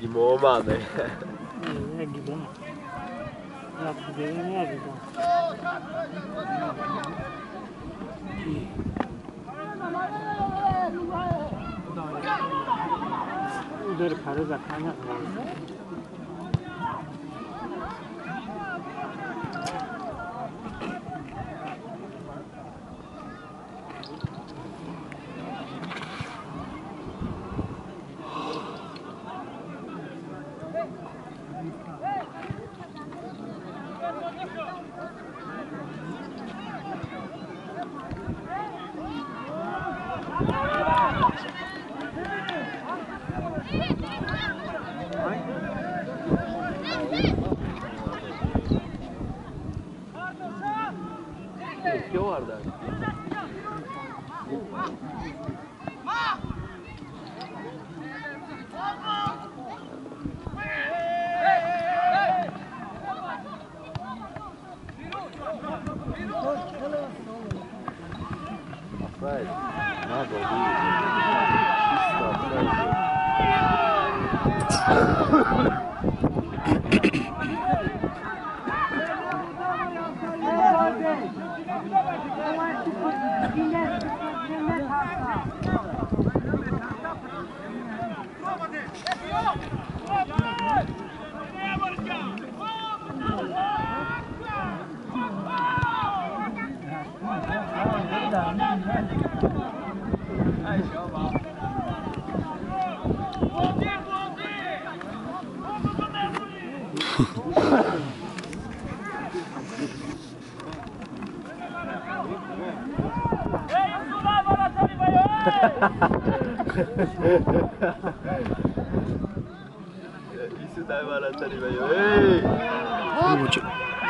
Мо омад.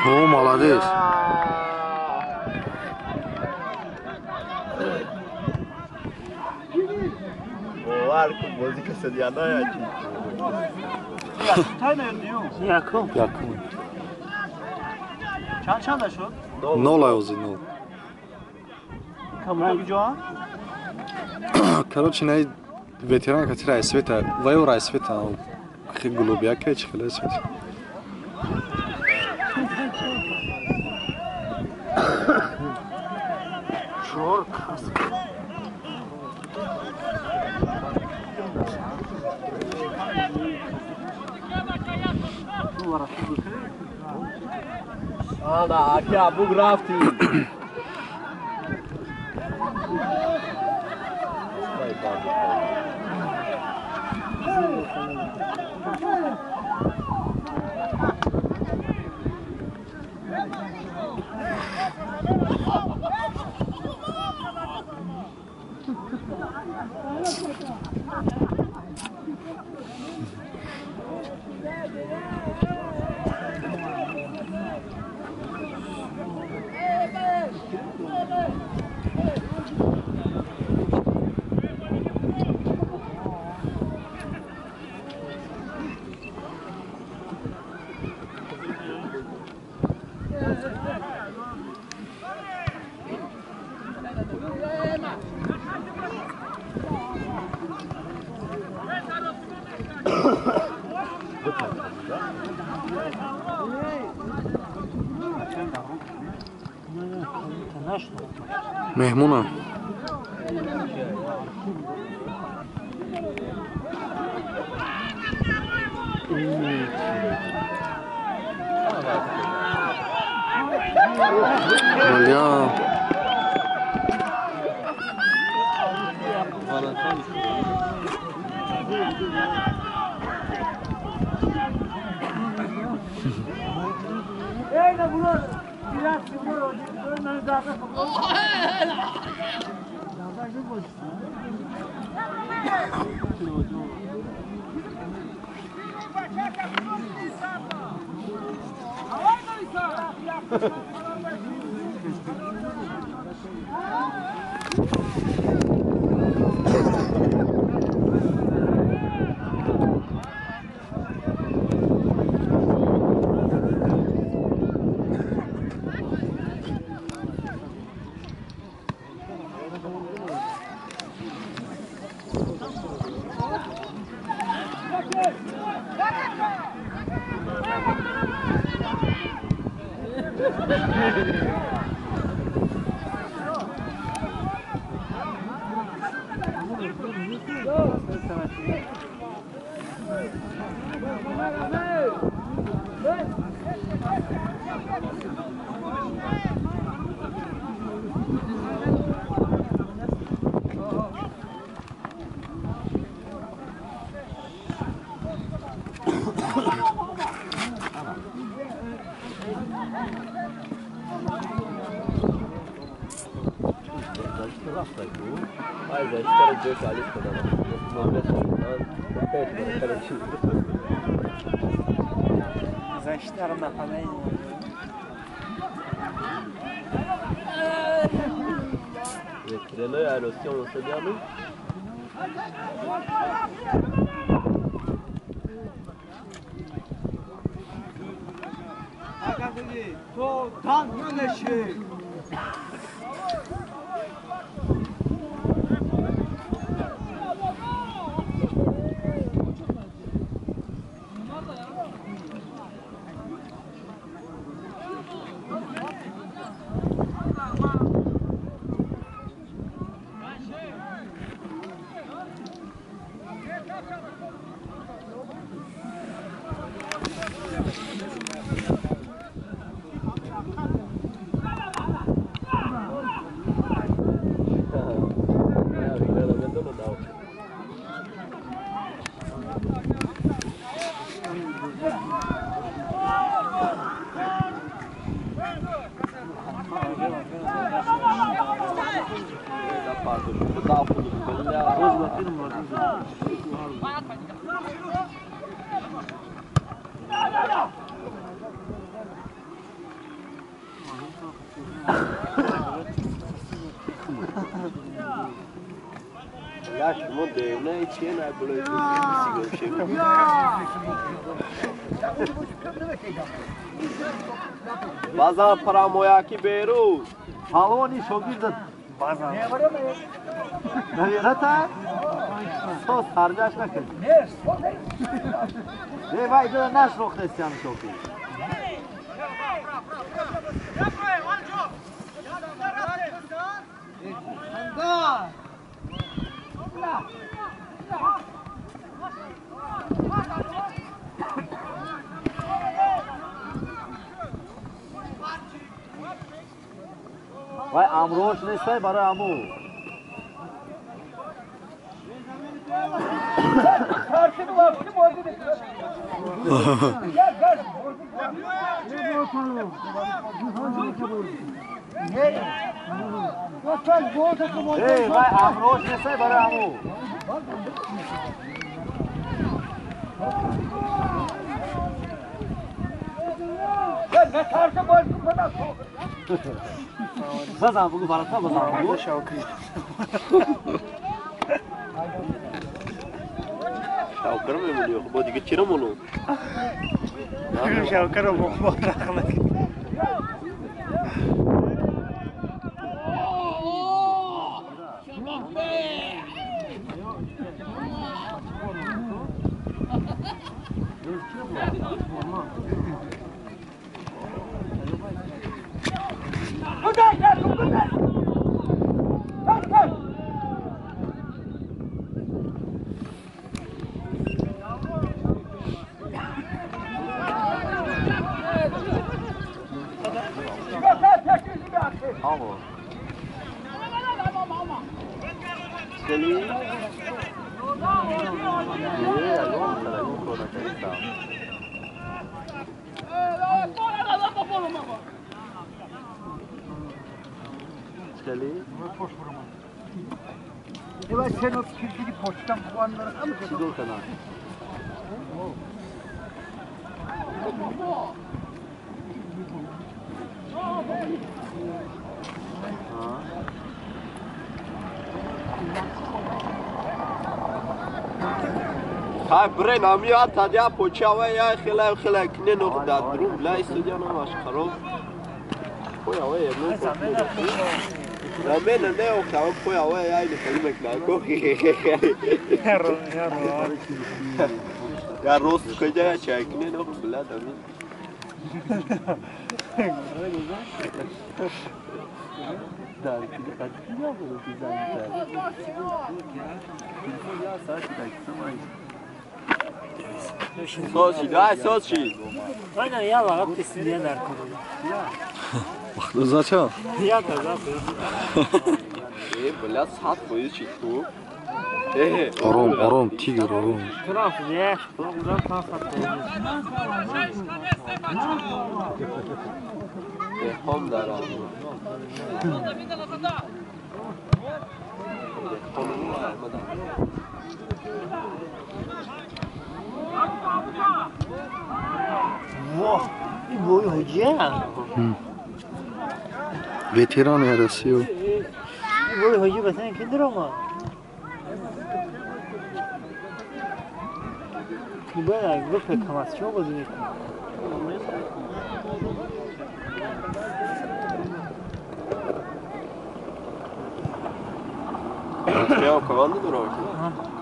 О, молодец. Якум. Якум. Чанд чанда шуд? Нол ози нол. Камон куҷо? Короче, най ветеран кати райсвета, вайо райсвета, хи голубяка чи хеле свет. Чор кас. Ана, аки абук рафти. Меҳмонам. Бля. Базан парамояки беру. Палвони шогирд базан. Наверата? Сос харҷаш накард. Не, вай ида нашнохтестиам шогирд. Вай амрош нестай барои аму. Эй, вай амрош нестай барои аму. Базан бугу барата базан бугу. Шавкар мемонӣ, бо дига чиро монум? Шавкарро бо рахмат. Хай брен ами атадя почава я хела хела кне но да друм ла студия на маш хароб. Поява я ну. Да мен не о кава поява я или калиме кна ко. Я рост кожа чай кне но бла да ми. Сочи, дай Сочи. Айна я лағат тесиния дар кунам. Зачем? Я да. Э, бля, сад боюсь читку. Ором, ором, тигр, ором. Траф, не, куда там Дехом дарам. Во, и бой ходжа. Ветеран России. И бой ходжа, басен кидрома. Бояд гуфт камасчо бозӣ мекунад. Камасчо команда дорад?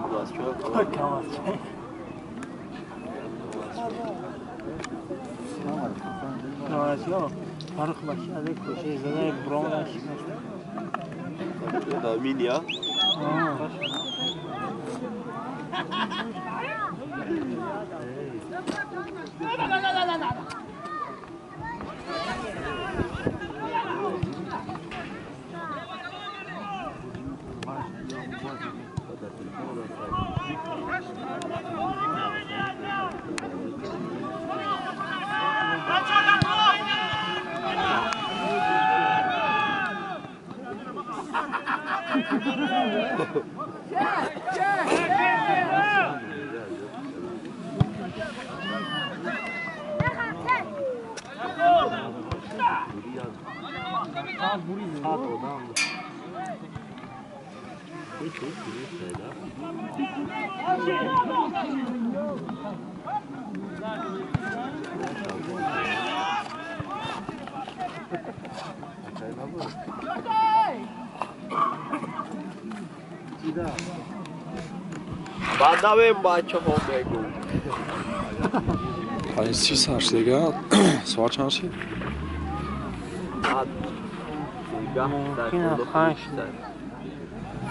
Камасчо камасчо. Камасчо Фаррух бахшида кӯшиш зада бромада шикаст. Даминия. Бадавем бачаҳо мегӯ. Ай си сар шига, соат чанд шид?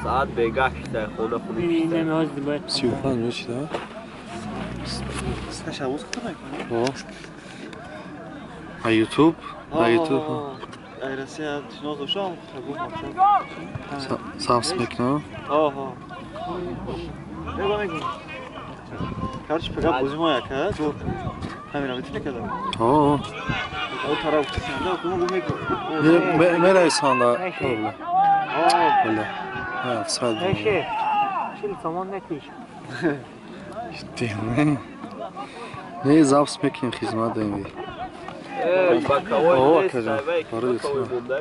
Саат бегаҳ шида, хона хуни 35 мешида? А YouTube? На YouTube? Ай Россия шинос дошам, Сабс мекунам? Аҳа. Короче, пага бозӣ мо яка, гол камера метавонӣ када? Ҳо. О тараф кисанда, кума гум мекун. Мерасанда. Бля. Ҳа, офсайд. Чил сомон накиш. Не. Не, запись мекунем, хизмат даем. Э, баковой.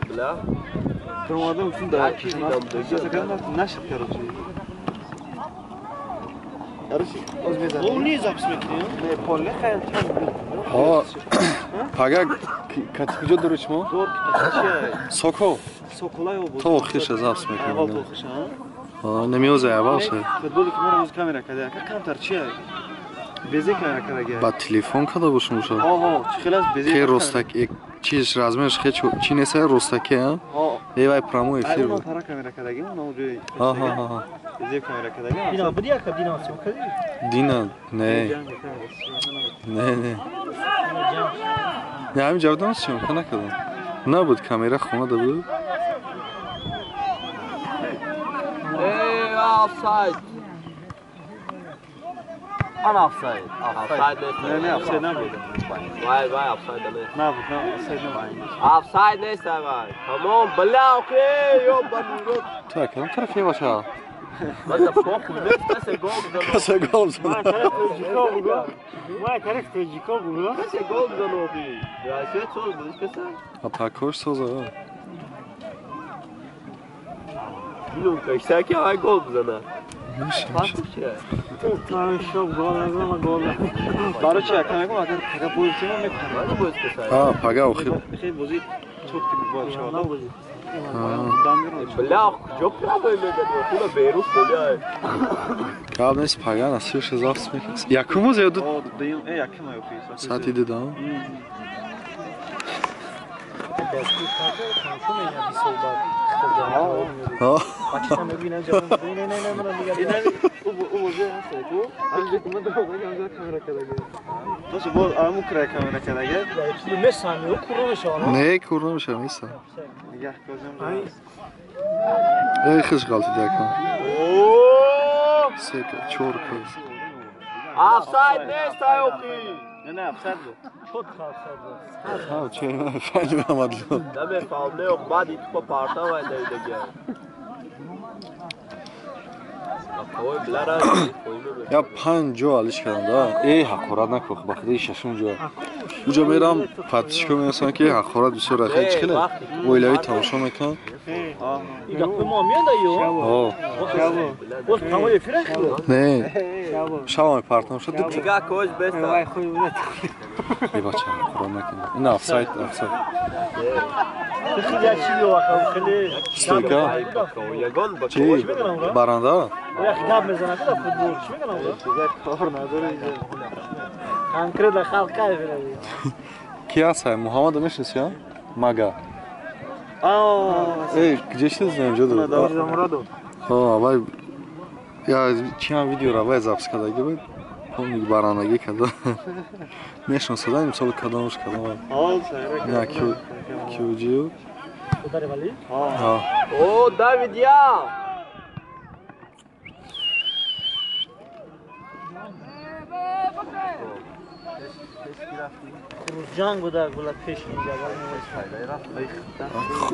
Бля. Тромадам да. Нашид, короче. Ҳо, пага кати куҷо дорӣ шумо? Соко. То охирша запись мекунем. Ҳо, намеоза аввал ша. Ба телефон када бошум ша. Хе ростак чиз размерш хе чи неса ростаке, а? Э вай прямой эфир. Ҳа. Дина, не. Не, не. Не, ҳамин ҷавдон съёмка накардам. Набуд камера хона да буд. Э, офсайд. Ан офсайд. Офсайд нест. Не, не, офсайд набуд. Вай, вай, офсайд нест. Набуд, на, офсайд набуд. Офсайд нест, вай. Тамом, бля, окей, ёбаный рот. Так, кадом тараф мебошад? Бада похуй, нест, касе гол зано. Касе гол зано. Ман тараф тоҷико бугу. Касе гол зано, охи. Россия соз буд, касе? Атакош соза. Динум кашта ки ай гол бизана. Барои чи яка мегӯм, агар пага бозӣ тимо мекунам. А, пага охир. Хеле бозӣ чот ки бояд шавад. Бля, куҷо прямой мегани? Хуна берус боляй. Гап нест, пага насибша запись мекунем. Якум боз ё ду? Э, якум охи. Саати ду да? Не, кур намешавам, иста. Эй, хиш ғалтиди акам. Се чор кас. Офсайд нест, охи. Не, офсайд буд. Чотка офсайд буд. Ҳа, че фаҳмидам адло. Намефаҳмам, не, баъди тупа партавай давидагиа. Я панҷ ҷо алиш кардам, да? Эй, ҳақорат накун, ба худи шашум ҷо. Уҷо мерам, подписчико менависанд, ки ҳақорат бисёр рахай чӣ хеле оилавӣ тамошо мекунанд. Не, шава мепартам шуд. Э, бача, ҳақорат накун. Ин офсайд, офсайд. Стойка? Чӣ? Баранда? Ки ҳаст? Муҳаммада мешиносӣ, а? Мага. Эй, где ши знаем, ҷо дорад? Ҳо, вай я чиам видеора вай запись кардаги буд. Помни барандагӣ карда. Мешиносада, мисол кадомш кадом. На кюҷиу. О, Давид я! Хуруҷанг буда гула пеш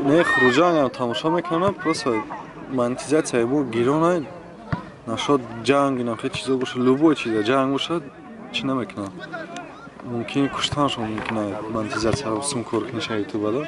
Не, хуруҷангам тамошо мекунам, просто монетизатсияи мо гирона нашод ҷанг инам хел чизо бошад, любой чиза ҷанг бошад, чӣ намекунам. Мумкин куштаншон мумкин монетизатсияро сум кор куниша ютубада.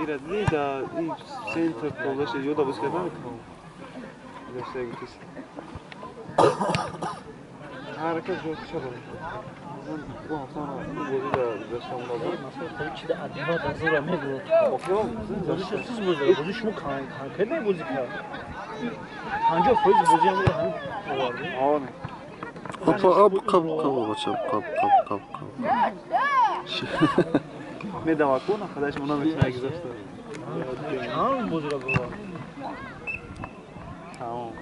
Ира дидӣ да ин центр полаша ёда боз карда мекунам. Ҳаракат ҷо куча дорам. Бу ҳафта бозӣ да гаштам лозим. Чида адима дазура мегӯяд. Бозиша сиз бозӣ, бозӣ шумо конкретно бозӣ кард. 50% бозӣ ҳам ҳамин овард. Опа, оп, қаб, қаб, бача, қаб, қаб, қаб, қаб. Медавад ку нахадаш мо наметавонад гузашта. Чанд бозиро бовард? Тамом.